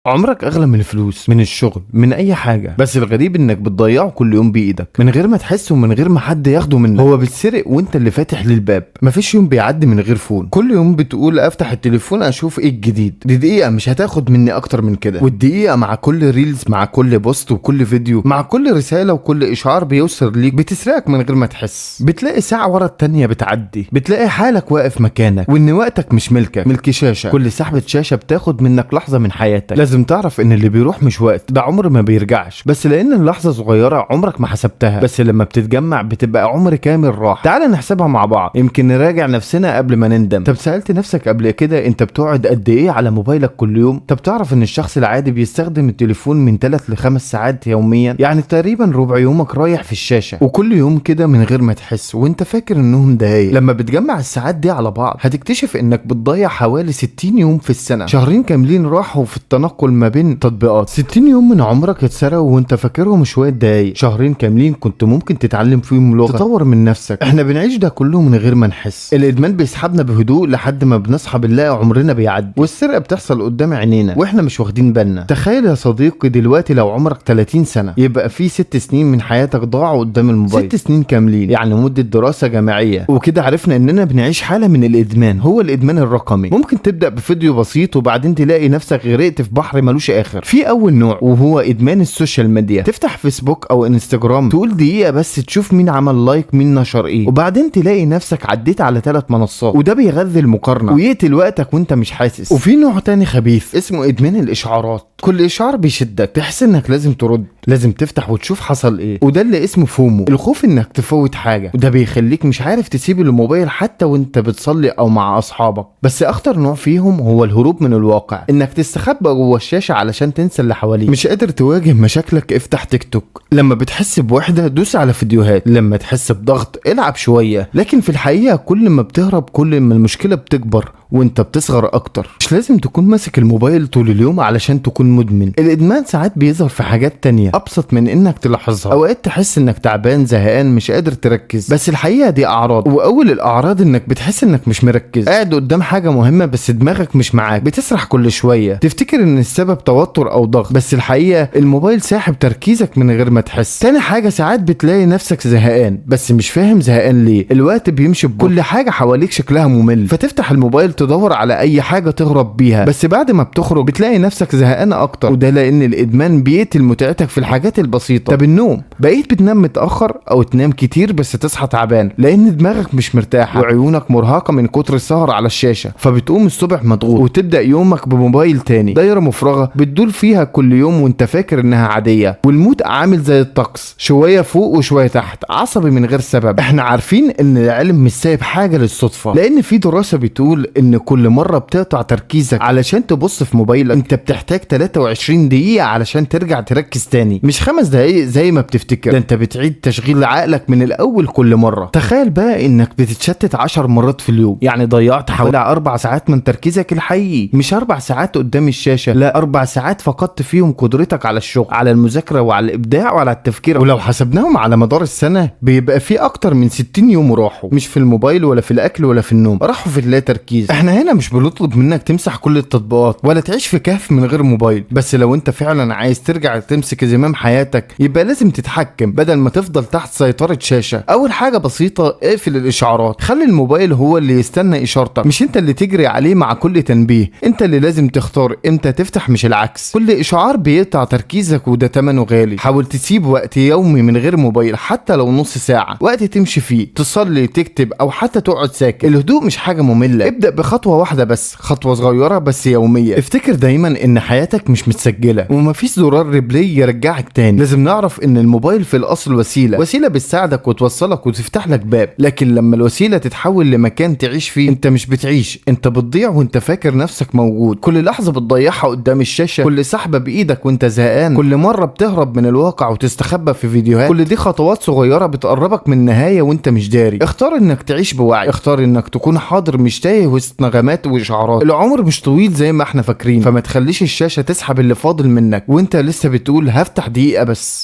عمرك اغلى من الفلوس، من الشغل، من اي حاجة، بس الغريب انك بتضيعه كل يوم بايدك من غير ما تحس ومن غير ما حد ياخده منك. هو بيتسرق وانت اللي فاتح للباب. مفيش يوم بيعدي من غير phone. كل يوم بتقول افتح التليفون اشوف ايه الجديد، دي دقيقة مش هتاخد مني اكتر من كده. والدقيقة مع كل reels، مع كل post وكل فيديو، مع كل رسالة وكل اشعار بيوصل ليك، بتسرقك من غير ما تحس. بتلاقي ساعة ورا التانية بتعدي، بتلاقي حالك واقف مكانك، وان وقتك مش ملكك، ملك شاشه. كل سحبه شاشة بتاخد منك لحظة من حياتك. لازم تعرف ان اللي بيروح مش وقت، ده عمر ما بيرجعش، بس لان اللحظة صغيرة عمرك ما حسبتها، بس لما بتتجمع بتبقى عمر كامل راح. تعال نحسبها مع بعض، يمكن نراجع نفسنا قبل ما نندم. طب سالت نفسك قبل كده انت بتقعد قد ايه على موبايلك كل يوم؟ طب تعرف ان الشخص العادي بيستخدم التليفون من 3 ل 5 ساعات يوميا؟ يعني تقريبا ربع يومك رايح في الشاشة، وكل يوم كده من غير ما تحس وانت فاكر انهم دقايق. لما بتجمع الساعات دي على بعض هتكتشف انك بتضيع حوالي 60 يوم في السنة، شهرين كاملين راحوا في التنقل ما بين تطبيقات. 60 يوم من عمرك اتسرقوا وانت فاكرهم شوية دقايق، شهرين كاملين كنت ممكن تتعلم فيهم لغة، تطور من نفسك. احنا بنعيش ده كله من غير ما نحس. الادمان بيسحبنا بهدوء لحد ما بنصحى بنلاقي عمرنا بيعدي، والسرقة بتحصل قدام عينينا واحنا مش واخدين بالنا. تخيل يا صديقي دلوقتي لو عمرك 30 سنة يبقى في 6 سنين من حياتك ضاعوا قدام الموبايل، 6 سنين كاملين، يعني مده دراسة جامعية. وكده عرفنا اننا بنعيش حاله من الادمان، هو الادمان الرقمي. ممكن تبدا بفيديو بسيط وبعدين تلاقي نفسك غرقت في بحر ملوش اخر. في اول نوع وهو ادمان ال social media. تفتح فيسبوك او انستجرام تقول دقيقة بس تشوف مين عمل like، مين نشر ايه، وبعدين تلاقي نفسك عديت على 3 منصات، وده بيغذي المقارنة ويقتل وقتك وانت مش حاسس. وفي نوع تاني خبيث اسمه ادمان الاشعارات. كل اشعار بيشدك، تحس انك لازم ترد، لازم تفتح وتشوف حصل ايه، وده اللي اسمه FOMO، الخوف انك تفوت حاجة، وده بيخليك مش عارف تسيب الموبايل حتى وانت بتصلي او مع اصحابك. بس اخطر نوع فيهم هو الهروب من الواقع، انك تستخبى جوه الشاشة علشان تنسى اللي حواليك. مش قادر تواجه مشاكلك افتح تيك توك، لما بتحس بوحده دوس على فيديوهات، لما تحس بضغط العب شوية. لكن في الحقيقة كل ما بتهرب كل ما المشكلة بتكبر وانت بتصغر اكتر. مش لازم تكون ماسك الموبايل طول اليوم علشان تكون مدمن. الادمان ساعات بيظهر في حاجات تانية ابسط من انك تلاحظها. اوقات تحس انك تعبان، زهقان، مش قادر تركز، بس الحقيقة دي اعراض. واول الاعراض انك بتحس انك مش مركز، قاعد قدام حاجة مهمة بس دماغك مش معاك، بتسرح كل شوية، تفتكر ان السبب توتر او ضغط، بس الحقيقة الموبايل ساحب تركيزك من غير ما تحس. تاني حاجة، ساعات بتلاقي نفسك زهقان بس مش فاهم زهقان ليه. الوقت بيمشي ببطء، كل حاجة حواليك شكلها ممل، فتفتح الموبايل تدور على اي حاجة تهرب بيها، بس بعد ما بتخرج بتلاقي نفسك زهقان اكتر، وده لان الادمان بيقتل متعتك في الحاجات البسيطة. طب النوم، بقيت بتنام متاخر او تنام كتير بس تصحى تعبان لان دماغك مش مرتاحة وعيونك مرهقة من كتر السهر على الشاشة، فبتقوم الصبح مضغوط وتبدا يومك بموبايل تاني. دايرة مفرغة بتدور فيها كل يوم وانت فاكر انها عادية. وال mood عامل زي الطقس، شوية فوق وشوية تحت، عصبي من غير سبب. احنا عارفين ان العلم مش سايب حاجة للصدفه، لان في دراسة بتقول ان كل مرة بتقطع تركيزك علشان تبص في موبايلك انت بتحتاج 23 دقيقة علشان ترجع تركز تاني، مش 5 دقايق زي ما بتفتكر. ده انت بتعيد تشغيل عقلك من الاول كل مرة. تخيل بقى انك بتتشتت 10 مرات في اليوم، يعني ضيعت حوالي 4 ساعات من تركيزك الحقيقي. مش 4 ساعات قدام الشاشة، لا، 4 ساعات فقدت فيهم قدرتك على الشغل، على المذاكرة، وعلى الابداع، وعلى التفكير. ولو حسبناهم على مدار السنة بيبقى في اكتر من 60 يوم راحوا، مش في الموبايل ولا في الاكل ولا في النوم، راحوا في اللا تركيز. احنا هنا مش بنطلب منك تمسح كل التطبيقات ولا تعيش في كهف من غير موبايل، بس لو انت فعلا عايز ترجع تمسك زمام حياتك يبقى لازم تتحكم بدل ما تفضل تحت سيطرة شاشة. اول حاجة بسيطة، اقفل الاشعارات، خلي الموبايل هو اللي يستنى اشارتك، مش انت اللي تجري عليه مع كل تنبيه. انت اللي لازم تختار امتى تفتح مش العكس. كل اشعار بيقطع تركيزك وده ثمنه غالي. حاول تسيب وقت يومي من غير موبايل حتى لو نص ساعة، وقت تمشي فيه، تصلي، تكتب، او حتى تقعد ساكت. الهدوء مش حاجة مملة، ابدأ بخطوة واحدة بس، خطوة صغيرة بس يومية. افتكر دايما ان حياتك مش متسجلة ومفيش زرار replay يرجعك تاني. لازم نعرف ان الموبايل في الاصل وسيلة، وسيلة بتساعدك وتوصلك وتفتح لك باب، لكن لما الوسيلة تتحول لمكان تعيش فيه انت مش بتعيش، انت بتضيع وانت فاكر نفسك موجود. كل لحظة بتضيعها قدام الشاشة، كل سحبة بايدك وانت زهقان، كل مرة بتهرب من الواقع وتستخبى في فيديوهات، كل دي خطوات صغيرة بتقربك من النهاية وانت مش داري. اختار انك تعيش بوعي، اختار انك تكون حاضر مش تايه وسط نغمات واشعارات. العمر مش طويل زي ما احنا فاكرين، فما تخليش الشاشة تسحب اللي فاضل منك وانت لسه بتقول هفتح دقيقة بس.